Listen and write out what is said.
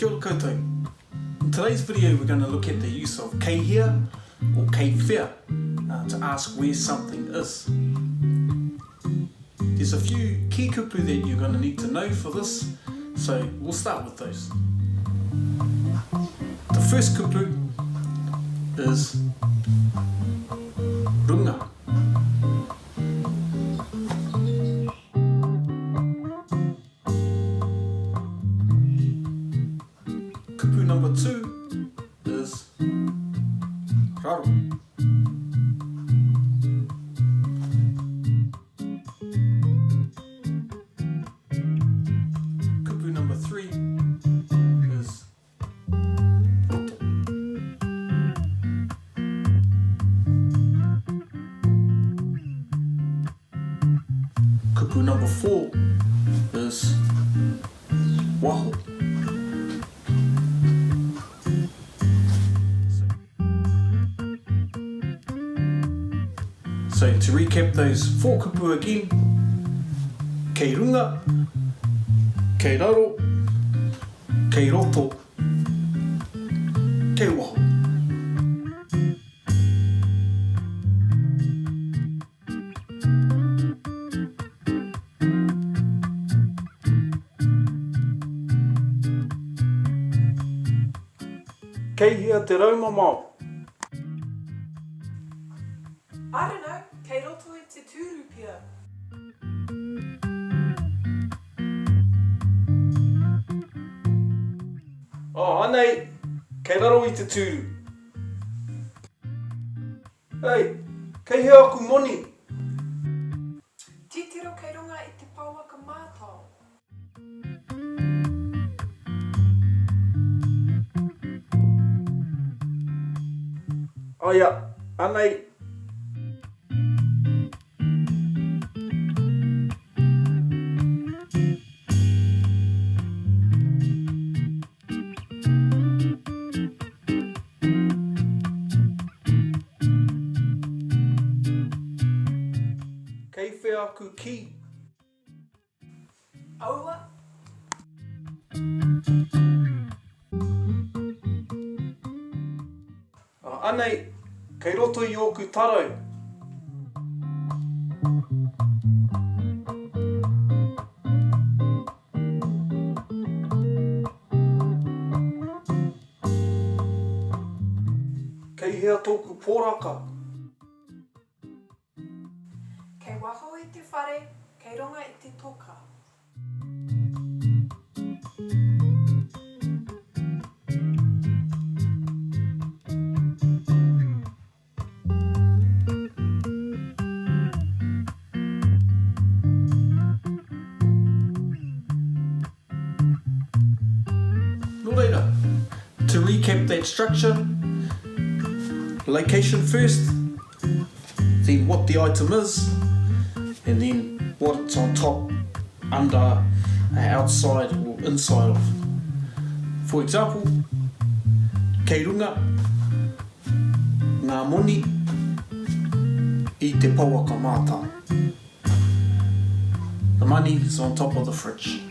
Kia ora koutou. In today's video we're going to look at the use of kei hea or kei whea uh, to ask where something is. There's a few key kupu that you're going to need to know for this, so we'll start with those. The first kupu is runga. Kupu number 2 is raro. Kupu number 3 is roto. Kupu number 4 is waho. So to recap those 4 kupu again, kei runga, kei raro, kei roto, kei waho. Kei hea te raumamao? I don't know, kei roto i te tūru pea. Oh, anei, kei raro i te tūru. Hei, kei hea aku moni? Titiro kei runga i te pouaka mātao. Aia, anei. Kei whea aku kī? Aua. Anei, kei roto i ōku tarau. Kei hea tōku poraka? Kei waho i te whare, kei runga i te toka. Nō reira, to recap that structure, location first, then what the item is, and then what it's on top, under, outside or inside of. For example, kei runga, Ngā moni i te pouaka mātao. The money is on top of the fridge.